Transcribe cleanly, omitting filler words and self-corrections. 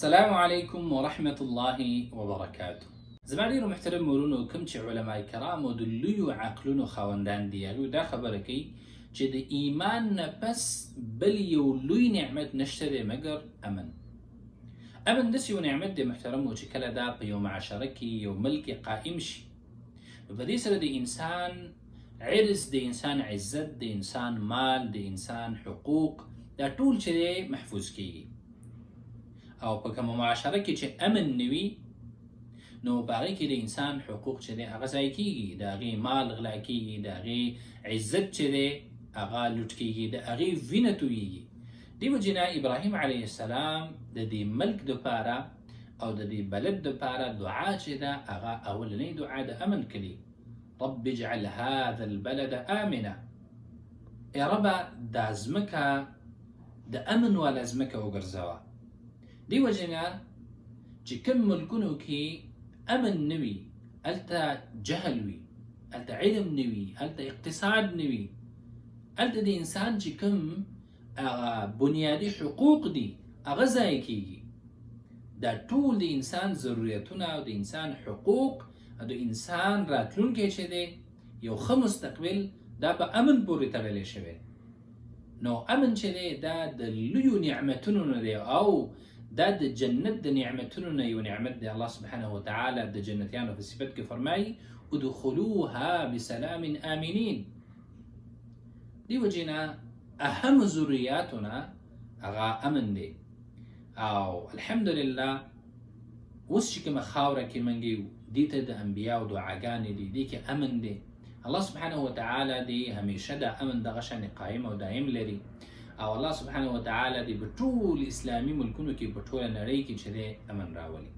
السلام علیکم ورحمة الله وبرکاته. زما ډیرو محترم ورونو، کوم چې علماء کرامو د لویو عقلونو خاوندان دي، هغوی دا خبره کوي چې د ایمان نه پس بل یو لوی نعمت نشته دی مګر امن. امن داسې یو نعمت دی محترمو چې کله دا په یو معاشره کې، یو ملک کې قائم شي، نو په دې سره د انسان عرض، د انسان عزت، د انسان مال، د انسان حقوق، دا ټول چې دی محفوظ کیږي. او په کومه معاشره کې چې امن نه وي، نو په هغې کې د انسان حقوق چې دی هغه ضایع کیږي، د هغې مال غلا کیږي، د هغې عزت چې دی هغه لوټ کیږي، د هغې وینه تویږي. دې وجې نه ابراهیم علیه السلام د دې ملک دپاره او د دې بلد دپاره دعا چې ده هغه اولنۍ دعا د امن کړي، رب اجعل هذا البلد آمنا. ای ربه دا ځمکه د امن والا ځمکه وګرځوه. دې وجې نه چې کوم ملکونو کې امن نه وي، هلته جهل وي، هلته علم نه وي، هلته اقتصاد نه وي، هلته د انسان چې کوم هغه بنیادي حقوق دي هغه ضایع کیږي. دا ټول د انسان ضرورتونه او د انسان حقوق او د انسان راتلونکی چې دی یو ښه مستقبل، دا په امن پورې تړلی شوی. نو امن چې دی دا د لویو نعمتونو نه دی او دا د جنت د نعمتونو نه یو نعمت دی. الله سبحانه وتعالی د جنتیانو په صفت کې فرمایي ادخلوها بسلام آمنین. دی وجې نه اهم ضروریاتونه هغه امن دی. او الحمدلله اوس چې کومه خاوره کې موږ یو، دې ته د انبیاو دعاګانې دي، دې کې امن دی. الله سبحانه وتعالی دې همیشه دا امن دغه شان قایم او دایم لري، او الله سبحانه وتعالی دې په ټول اسلامي ملکونو کې، په ټوله نړۍ کې چې دی امن راولي.